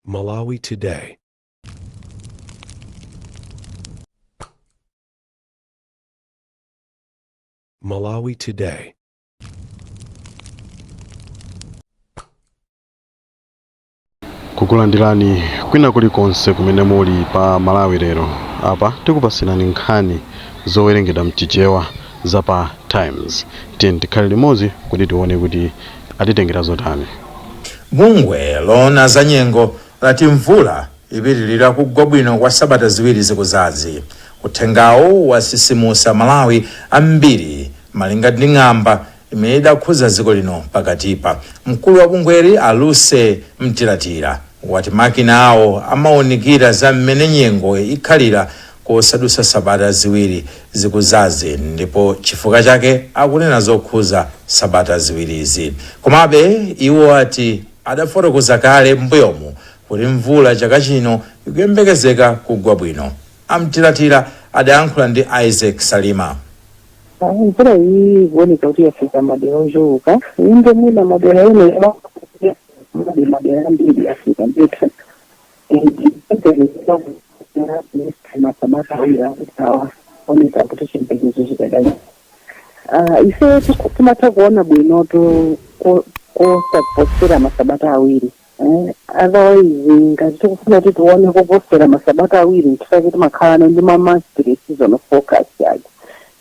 Malawi Today. Malawi Today. Kukulandirani kwina kulikonse kumene muli pa Malawi Lero. Apa tikupasirani nkhani zowerengedwa mChichewa za pa Times. Tiyeni tikhale limodzi kuti tione kuti atitengera zotani. Bungwe loona za nyengo lati mvula ipitilira kugwa bwino kwa sabata 2 zikuzazi. Uthengawu wasisimusa Malawi ambiri malinga ndi ng'amba imene idakhuza dziko lino pakatipa. Mkulu wa bungweli a Lucy Mtilatila wati makina awo amaunikira za mmene nyengo ikhalira kosadusa sabata 2 zikuzazi ndipo chifukwa chake akunena zokhuza sabata ziwirizi. Komabe iwo ati adafotokoza kale m'mbuyomu kuti mvula chaka chino ikuyembekezeka kugwa bwino. A Mtilatila adayankhula ndi Isaac Salima. Mvula iyi ikuoneka kuti yafika madera ochuluka, inde mwina madera ena, komabe madera ambiri yafika ndithu. Masabata awiri akudzawa oneka kuti chiyembekezo chikadali. Ife timatha kuona bwinotu kosaposera masabata 2. Otherwise ngati tikufuna kuti tione koposera masabata 2, nchifukwa timakhala ndi ma monthly seasonal forecast yake.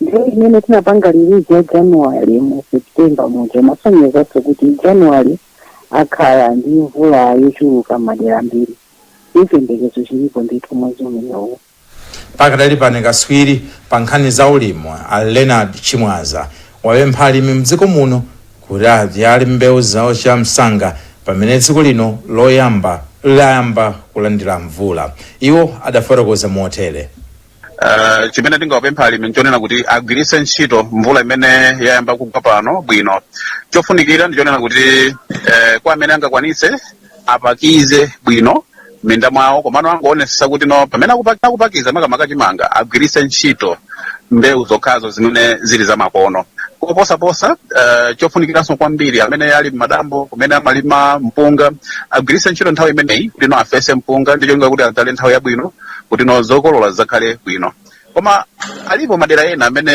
Ndiyo imene tinapanga release ya January mu September muja masonyezanso kuti January akhala ndi mvula yochuluka madera ambiri. Chiyembekezo chilipo ndithu mwezi umenewu. Pakadali pano, kaswiri pa nkhani za ulimi a Leonard Chimwaza wapempha alimi mdziko muno kuti abyale mbewu zawo chamsanga pamene dziko lino loyamba layamba kulandira mvula. Iwo adafotokoza motere. Chimene tingawapempha alimi nchonena kuti agwiritse ntchito mvula imene yayamba kugwa pano bwino. Chofunikira ndichonena kuti kwa amene angakwanitse apakize bwino m'minda mwawo, komano angoonetsetsa kuti no pamene akupakiza makamaka chimanga, agwiritse ntchito mbewu zokhazo zimene zili zamakono koposaposa. Chofunikiranso kwambiri, amene ali m'madambo kumene amalima mpunga agwiritse ntchito nthawi imeneyi kuti no afese mpunga ndi cholinga kuti adzale nthawi yabwino kuti no zokolola zizakhale bwino. Koma alipo madera ena amene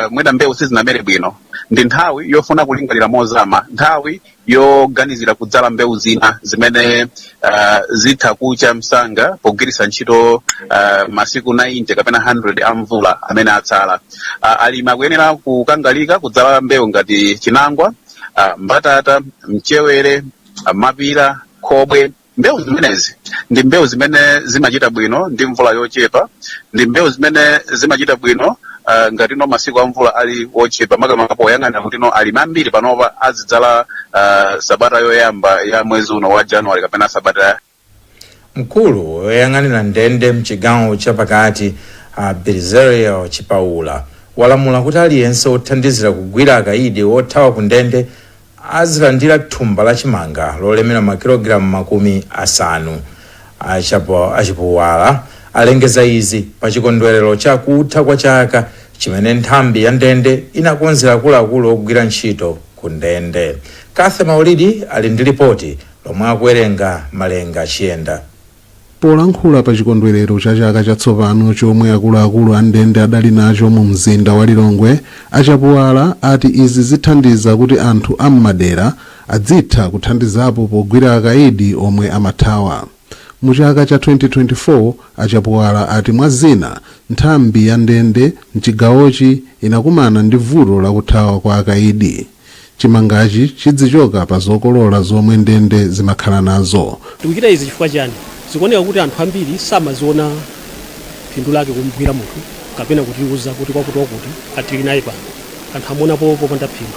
mwina mbewu sizinamere bwino, ndi nthawi yofuna kulingalira mozama, nthawi yoganizira kudzala mbewu zina zimene zitha kucha msanga pogwiritsa ntchito masiku 90 kapena 100 a mvula amene atsala. Alimi akuyenera kukangalika kudzala mbewu ngati chinangwa, mbatata, mchewere, mapira, khobwe. Mbewu zimenezi ndi mbewu zimene zimachita bwino ndi mvula yochepa, ndi mbewu zimene zimachita bwino ngati no masiku a mvula ali wochepa, makamaka poyang'anira kuti no alimi ambiri panopa azidzala sabata yoyamba ya mwezi uno wa January kapena sabata Mkulu woyang'anira ndende mchigawo chapakati a Belizario Chipaula walamula kuti aliyense wothandizira kugwira akaidi othawa ku ndende azilandira thumba la chimanga lolemera makilogalamu 50. Achipuwala alengeza izi pa chikondwerero cha kutha kwa chaka chimene nthambi ya ndende inakonzera akuluakulu ogwira ntchito ku ndende. Kathe Maulidi ali ndi ripoti lomwe akuwerenga Malenga Chiyenda. Polankhula pa chikondwerero cha chaka chatsopano chomwe akuluakulu a ndende adali nacho mu mzinda wa Lilongwe, Achapuwala ati izi zithandiza kuti anthu am'madera adzitha kuthandizapo pogwira akaidi omwe amathawa. Mu chaka cha 2024, Achapuwala ati mwa zina, nthambi ya ndende mchigawochi inakumana ndi vuto lakuthawa kwa akaidi. Chimangachi chidzichoka pa zokolola zomwe ndende zimakhala nazo. Tikuchita izi chifukwa chani? Zikuoneka kuti anthu ambiri samaziona phindu lake kumugwira munthu kapena kutiuza kuti kwakuti wakuti atili naye pano. Anthu amaonapo popanda phindu.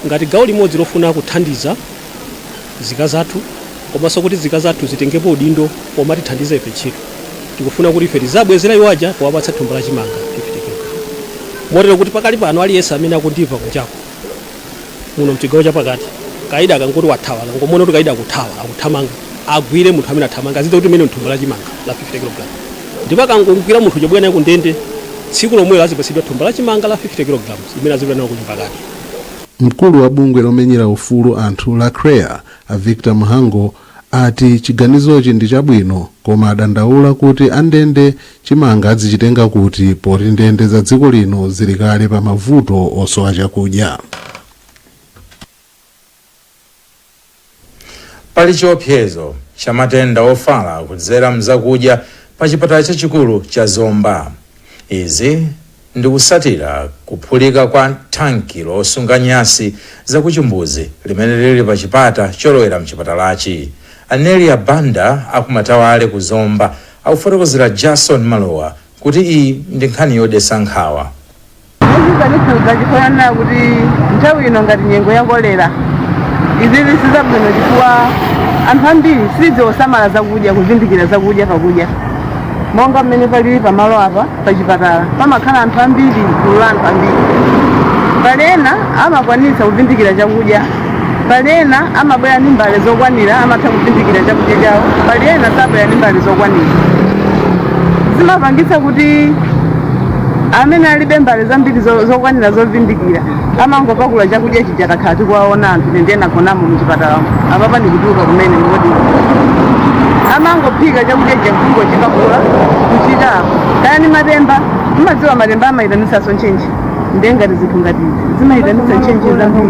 Ngati gawo limodzi lofuna kuthandiza zika zathu komanso kuti zika zathu zitengepo udindo pomatithandiza ife ntchito, tikufuna kuti ife tizabwezera iwo aja powapatsa thumba la chimanga 50 kg, motero kuti pakali pano aliyense amene akundimva kunjako muno mchigawo chapakati, kaida akangoti wathawa, akangomuona kuti kaida akuthawa, akuthamanga, agwire munthu amene athamanga, azidziwa kuti imene thumba la chimanga la 50 kg, ndipo akangogwira munthu chobwera naye kundende, tsiku lomwelo azipatsidwa thumba la chimanga la 50 kg imene azipita nayo kunyumba kake. Mkulu wa bungwe lomenyera ufulu anthu la CHREAA, a Victor Mhango, Ati chiganizochi ndi chabwino, koma adandaula kuti andende chimanga adzichitenga kuti, poti ndende za dziko lino zili kale pa mavuto osowa chakudya. Pali chiopsezo cha matenda ofala kudzera mzakudya pa chipatala chachikulu cha Zomba. Izi ndikusatira kuphulika kwa thanki losunga nyasi zakuchimbuzi limene lili pa chipata cholowera mchipatalachi. Anelia Banda akumatawale ku Zomba akufotokozera Jason Malowa kuti iyi ndi nkhani yodetsa nkhawa. Izi chifukwa kuti nthawi ino ngati nyengo ya kolera, izizi sizabwino chifukwa anthu ambiri sidziwosamala zakudya, kuzindikira zakudya pakudya. Monga mmene palili pamalo apa pachipatala, pamakhala anthu ambiri, gulu la anthu ambiri. Pali ena amakwanitsa kuvindikira chakudya, pali ena amabwera ndi mbale zokwanira, amatha kuvindikira chakudya chawo, pali ena sabwera ndi mbale zokwanira. Zimapangitsa kuti amene alibe mbale zambiri zokwanira zovindikira amangopakula chakudya chija. Takhala tikuwaona anthu, ine ndiye nagonamo muchipatalamo apapa, ndikutuluka kumene ndikodi amangophika chakudya chija, kungochipakula kuchita apo. Kaya ni matemba, mmadziwa matemba amayitanitsanso ntchentche. Ndiye ngati zinthu ngati izi zimayitanitsa ntchentche zambiri,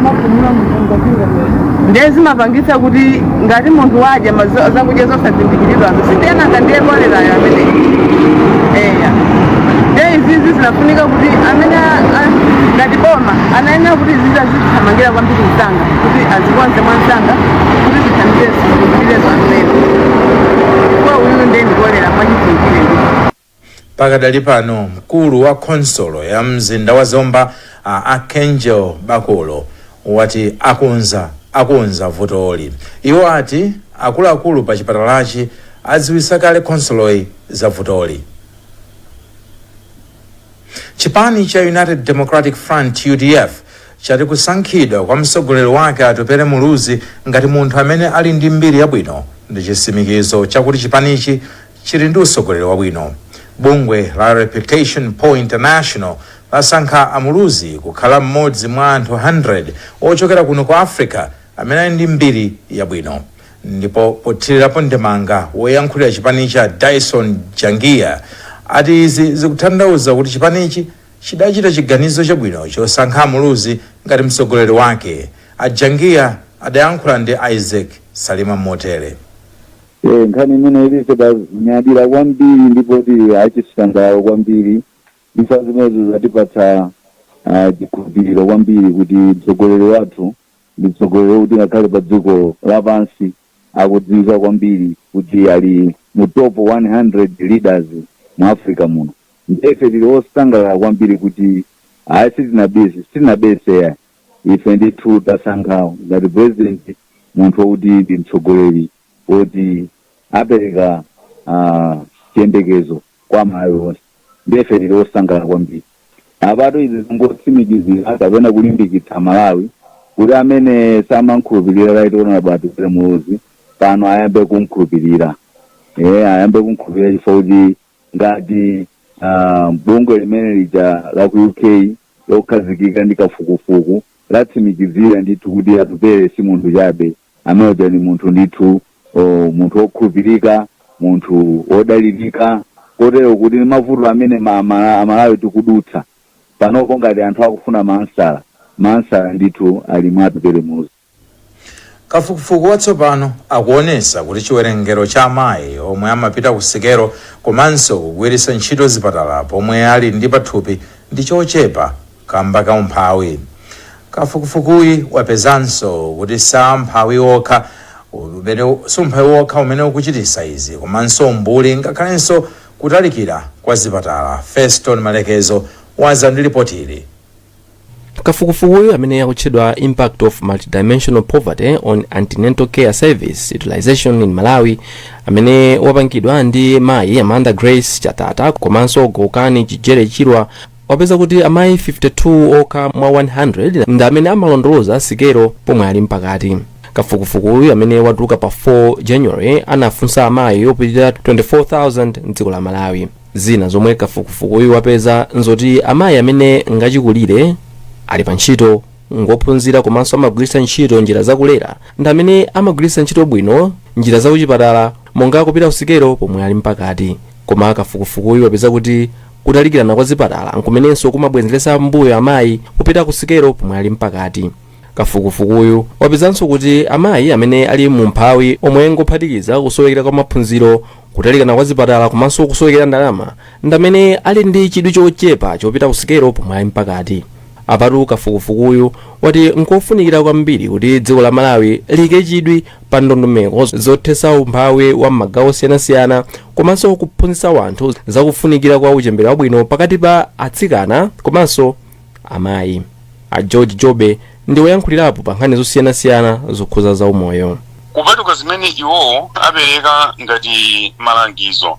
ndiye zimapangitsa kuti ngati munthu wadya zakudya zosavindikiridwazo, sindiyenanga ndiye kolerayo ameneyi, eya. Ndiye izizi zinafunika kuti amene ngati boma anayenera kuti izizi azithamangira kwambiri msanga, kuti azikonze mwa msanga, kuti zithandize zikupirezo anthu ena, kwa uyu ndiye ndikolera mwachidziwikire ndi Pakadali pano, mkulu wa khonsolo ya mzinda wa Zomba, a Archangel Bakulo, wati akonza vutoli. Iwo ati akuluakulu pa chipatalachi adziwitsa kale khonsoloyi za vutoli. Chipani cha United Democratic Front, UDF, chati kusankhidwa kwa mtsogoleri wake Atupele Muluzi ngati munthu amene ali ndi mbiri yabwino ndi chitsimikizo chakuti chipanichi chili ndi utsogoleri wabwino. Bungwe la Reputation Poll International lasankha Amuluzi kukhala mmodzi mwa anthu 100 ochokera kuno ku Africa amene ali ndi mbiri yabwino. Ndipo pothirirapo ndemanga, woyankhulira chipani cha Dyson Jangiya ati izi zikutanthauza kuti chipanichi chidachita chiganizo chabwino chosankha Muluzi ngati mtsogoleri wake. Ajangiya adayankhula ndi Isaac Salima motere. Nkhani imene ilise tanyadira kwambiri ndipo tili achisangalalo kwambiri. Ifa zimenezo zatipatsa chikhulupiriro kwambiri kuti mtsogoleri wathu ndi mtsogoleri wokuti ngakhale pa dziko lapansi akudziwika kwambiri kuti ali mu top 100 leaders mu Africa muno. Ndife tili osangalala kwambiri kuti ayi, sitinabise ya, ife ndithu tasankha ngati president munthu wokuti ndi mtsogoleri woti apereka chiyembekezo kwa Malawi onse. Ndife tili osangalala kwambiri. Apatu izi zingotsimikizira kapena kulimbikitsa Malawi kuti amene samankhulupirira Right Honorable Atupele Muluzi pano ayambe kumkhulupirira, ayambe kumkhulupirira, chifukwa kuti ngati bungwe limene lija la ku UK lokhazikika ndi kafukufuku latsimikizira ndithu kuti Atupele si munthu chabe, amene uja ni munthu ndithu, munthu wokhulupirika, munthu wodalirika, kotero kuti mavuto amene Amalawi tikudutsa panopo, ngati anthu akufuna maansala, maansala ndithu ali mwa Atupele Muluzi. Kafukufuku watsopano akuonesa kuti chiwerengero cha amayi omwe amapita ku sikelo komanso kugwiritsa ntchito zipatala pomwe ali ndi pathupi ndi chochepa kamba ka umphawi. Kafukufukuyi wapezanso kuti samphawi okha umene sumphawi wokha umene ukuchitisa izi, komanso umbuli, ngakhalenso kutalikira kwa zipatala. Feston Malekezo waza ndi ripoti. Kafukufukuyu amene akutchedwa Impact of Multidimensional Poverty on Antenatal Care Service Utilization in Malawi, amene wapangidwa ndi mayi Amanda Grace Chatata komanso Gokani Chijere Chirwa, wapeza kuti amayi 52 okha mwa 100 ndi amene amalondoloza sikelo pomwe ali mpakati. Kafukufukuyu amene watuluka pa 4 January anafunsa amayi opitirira 24,000 mdziko la Malawi. Zina zomwe kafukufukuyu wapeza nzoti amayi amene ngachikulire, ali pa ntchito, ngophunzira komanso amagwiritsa ntchito njira zakulera ndi amene amagwiritsa ntchito bwino Njira za kuchipatala monga kupita kusikelo pomwe ali mpakati. Koma kafukufukuyu wapeza kuti kutalikirana kwa zipatala nkumenenso kumabwezeretsa mbuyo amayi kupita kusikelo pomwe ali mpakati. Kafukufukuyu wapezanso kuti amayi amene ali mu mphawi, omwe ngophatikiza kusowekera kwa maphunziro, kutalikana kwa zipatala komanso kusowekera ndalama, ndamene ali ndi chidwi chochepa chopita kusikelo pomwe ali mpakati. Apatu kafukufukuyu wati nkofunikira kwambiri kuti dziko la Malawi liyike chidwi pa ndondomeko zothetsa umphawi wa m'magawo osiyanasiyana komanso kuphunzitsa wanthu zakufunikira kwa uchembere wabwino pakati pa atsikana komanso amayi. A George Jobe ndi woyankhulirapo pa nkhani zosiyanasiyana zokhuza zaumoyo. Kupatuka zimene iwowo apereka ngati malangizo,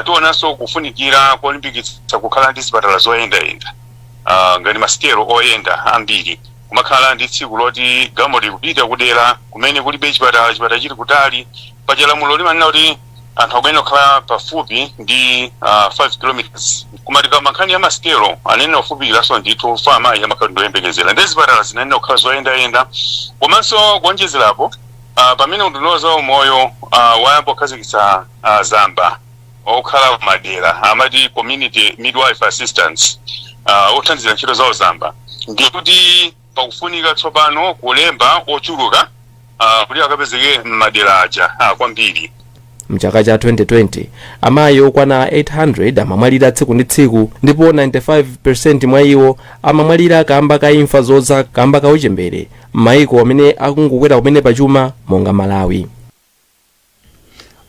tionanso kufunikira kolimbikitsa kukhala ndi zipatala zoyendayenda, ngati masikelo oyenda ambiri, kumakhala ndi tsiku loti galimoto ikupita kudera kumene kulibe chipatala, chipatala chili kutali. Paja lamulo limanena kuti anthu akuyenera kukhala pafupi ndi 5 kilometers, koma tikamba nkhani ya masikelo anene kufupikiranso ndithu fa amayi amakhala ndioyembekezera, ndi zipatala zinayenera kukhala zoyendayenda. Komanso kuonjezerapo, pamene unduna za umoyo wayamba kukhazikitsa zamba okhala kumadera, amati community midwife assistants, othandizira ntchito zawo zamba, ndikuti pakufunika tsopano kulemba ochuluka kuti akapezeke m'madera aja kwambiri. Mchaka cha 2020 amayi okwana 800 amamwalira tsiku ndi tsiku, ndipo 95% mwa iwo amamwalira kamba ka imfa zodza kamba ka uchembere m'mayiko amene akungokwera kumene pachuma monga Malawi.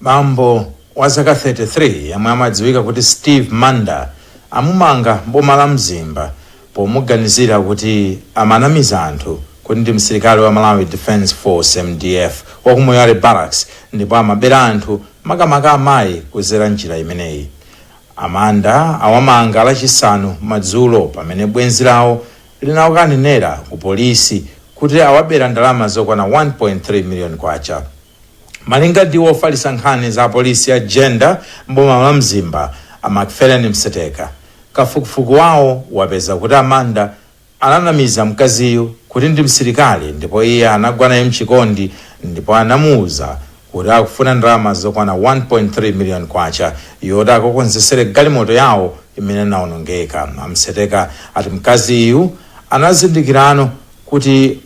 Bambo wa zaka 33 yemwe amadziwika kuti Steve Manda amumanga mboma la Mzimba pomuganizira kuti amanamiza anthu kuti ndi msilikali wa Malawi Defence Force, MDF, wa ku Moyale Barracks, ndipo amabera anthu, makamaka amayi, kuzera njira imeneyi. Amanda awamanga Lachisanu madzulo pamene bwenzi lawo linawakanenera ku polisi kuti awabera ndalama zokwana 1.3 million kwacha. Malinga ndi wofalitsa nkhani za polisi ya Jenda mboma la Mzimba, a Macfarlane Mseteka, kafukufuku wawo wapeza kuti Amanda ananamiza mkaziyu kuti ndi msilikali, ndipo iye anagwa naye mchikondi ndipo anamuwuza kuti akufuna ndalama zokwana 1.3 million kwacha yoti akakonzesere galimoto yawo imene inawonongeka. Amseteka ati mkaziyu anazindikirano kuti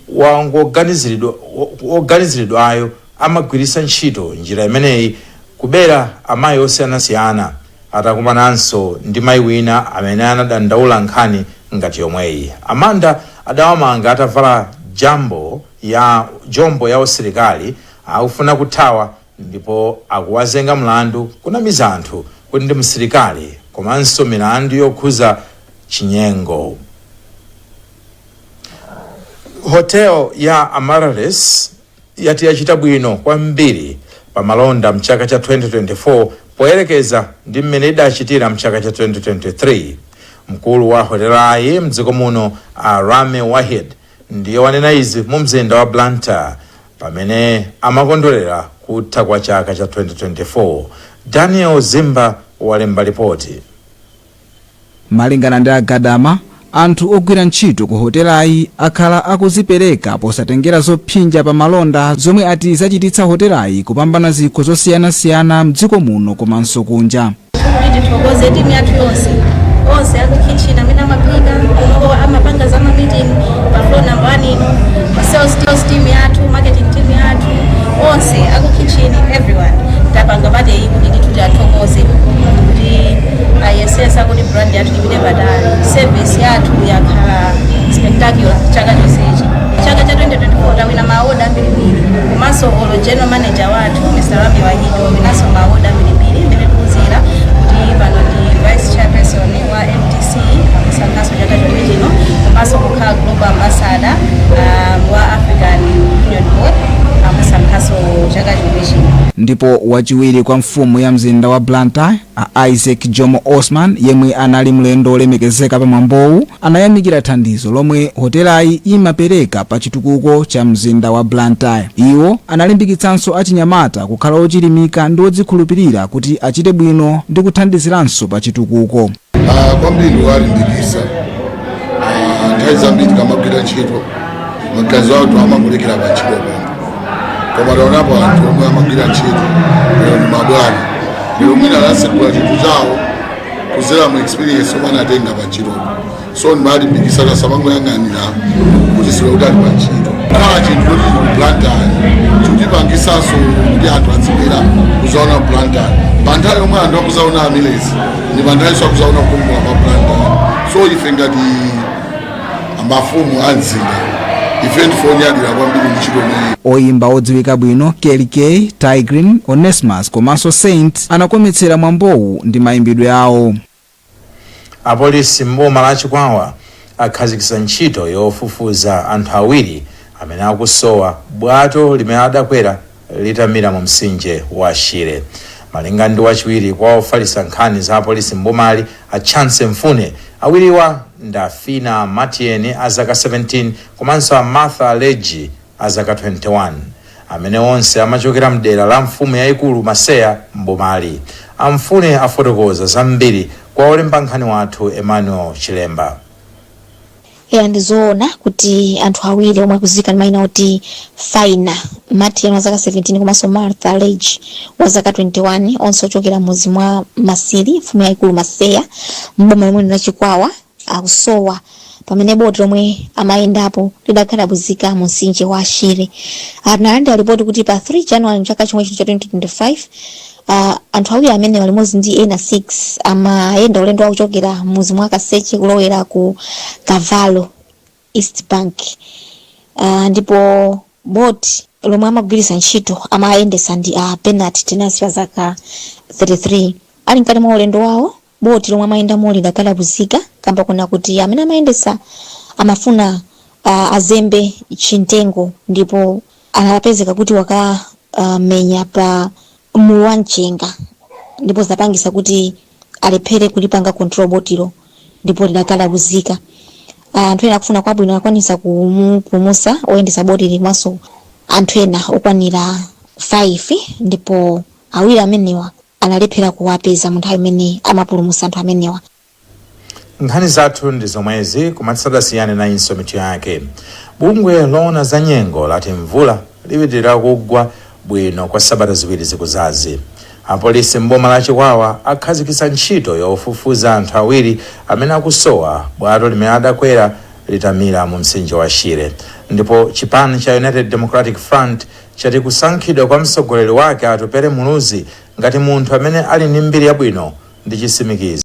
woganiziridwayo amagwiritsa ntchito njira imeneyi kubera amayi osiyanasiyana, atakumananso ndi mayi wina amene anadandaula nkhani ngati yomweyi. Amanda adawamanga atavala jambo ya jombo ya usilikali akufuna kuthawa, ndipo akuwazenga mlandu kunamiza anthu kuti ndi msilikali komanso milandu yokhuza chinyengo. Hotel ya Amaryllis yati yachita bwino kwambiri pa malonda mchaka cha 2024 poyerekeza ndi mmene idachitira mchaka cha 2023. Mkulu wa hotelayi mdziko muno, a Rame Wahid, ndiye wanena izi mu mzinda wa Blantyre pamene amakondwerera kutha kwa chaka cha 2024. Daniel Zimba walemba ripoti. Malingana ndi Agadama, anthu ogwira ntchito ku hotelayi akhala akuzipereka posatengera zopsinja pa malonda, zomwe ati zachititsa hotelayi kupambana zikho zosiyanasiyana mdziko muno komanso kunja. Kuti tithokoze timu yathu yonse, onse aku kitchen amene amaphika kunoko, amapanga za ma meeting pa floor number 1 ino, pa sales team yathu, marketing team yathu, onse aku kitchen, everyone. Tapanga party iyi kuti ndithu tiathokoze kuti ayesesa kuti brand yathu ipite patali. Service yathu yakhala spectacular chaka chonsechi. Chaka cha 2024 tawina ma award ambirimbiri, komanso olo general manager wathu Mr Rami Wahid wawinanso ma award ambirimbiri, imene tikuuzira kuti pano ndi vice chairperson wa MTC, amusankhaso chaka chomwe chino, komanso kukhala global ambassador wa African Union Board, amusankhaso chaka chomwe chino. Ndipo wachiwiri kwa mfumu ya mzinda wa Blantyre, a Isaac Jomo Osman, yemwe anali mlendo olemekezeka pamwambowu, anayamikira thandizo lomwe hotelayi imapereka pa chitukuko cha mzinda wa Blantyre. Iwo analimbikitsanso achinyamata kukhala ochilimika ndi odzikhulupirira kuti achite bwino ndi kuthandiziranso pa chitukuko. Kwambiri walimbikisa. Nthawi zambiri tikamagwira ntchito, magazi athu amangolekera pa ntchito pomwe. Koma taonapo anthu omwe amagwira ntchito lero ndi mabwana, lero mwina anasegula chinthu chawo kuzera mu experience omwe anatenga pa ntchitopo. So ndimalimbikisa tasamangoyang'anira kuti siwe kuti ali pa ntchito. Khala chinthu choti ku Blantyre chikutipangisanso kuti anthu azibwera kuzaona Blantyre. Pa nthawi yomwe anthu akuzaona Amaryllis, ndi pa nthawi akuzaona kukongola kwa Blantyre. So ife ngati mafumu a mzinda, ife ndife onyadira kwambiri ndi ntchito imeneyi. Oyimba odziwika bwino Kelly K, Tigrin, Onesimus komanso Saint anakometsera mwambowu ndi mayimbidwe awo. Apolisi mboma la Chikwawa akhazikitsa ntchito yofufuza anthu awiri amene akusowa bwato limene adakwera litamira mu mtsinje wa Shire. Malinga ndi wachiwiri kwa ofalitsa nkhani za apolisi mbomali, a Chance Mfune, awiriwa ndi Afina Matieni a zaka 17 komanso a Martha Leji a zaka 21, amene onse amachokera mdera la mfumu yayikulu Maseya mbomali. Amfune afotokoza zambiri kwa olemba nkhani wathu Emmanuel Chilemba. Eya, ndizoona kuti anthu awiri omwe akudziwika ndi mayina oti Faina Martin wa zaka 17 komanso Martha Lege wa zaka 21, onse ochokera mudzi mwa Masiri, mfumu yayikulu Maseya, mboma lomwe la Chikwawa, akusowa pamene boti lomwe amayendapo lidakhalabuzika mu mtsinje wa Shire. Analandira ripoti kuti pa 3 January mchaka chomwe chino cha 2025, anthu awiri amene limodzi ndi ena 6 amayenda ulendo wakuchokera mudzi mwa Kaseche kulowera ku Kavalo East Bank, ndipo boti lomwe amagwiritsa ntchito amayendesa ndi a Bernard Tenasi wa zaka 33. Ali mkati mwa ulendo wawo, boti lomwe amayendamo lidakhalabuzika kamba kuna kuti amene amayendesa amafuna azembe chintengo, ndipo anapezeka kuti wakamenya pa mulu wa mchenga, ndipo zapangisa kuti alephere kulipanga control botilo ndipo lidakhalabuzika. Anthu ena akufuna kwabwino akwanisa kumupulumutsa oyendesa boti komanso anthu ena okwanira 5, ndipo awiri amenewa analephera kuwapeza mu nthawi imene amapulumutsa anthu amenewa. Nkhani zathu ndi zomwezi, koma tisadasiyane nayinso mitu yake. Bungwe loona za nyengo lati mvula lipitirira kugwa bwino kwa sabata 2 zikuzazi. Apolisi mboma la Chikwawa akhazikitsa ntchito yofufuza anthu awiri amene akusowa bwato limene adakwera litamira mu mtsinje wa Shire. Ndipo chipani cha United Democratic Front chati kusankhidwa kwa mtsogoleri wake Atupele Muluzi ngati munthu amene ali ndi mbiri yabwino ndi chisimikizo.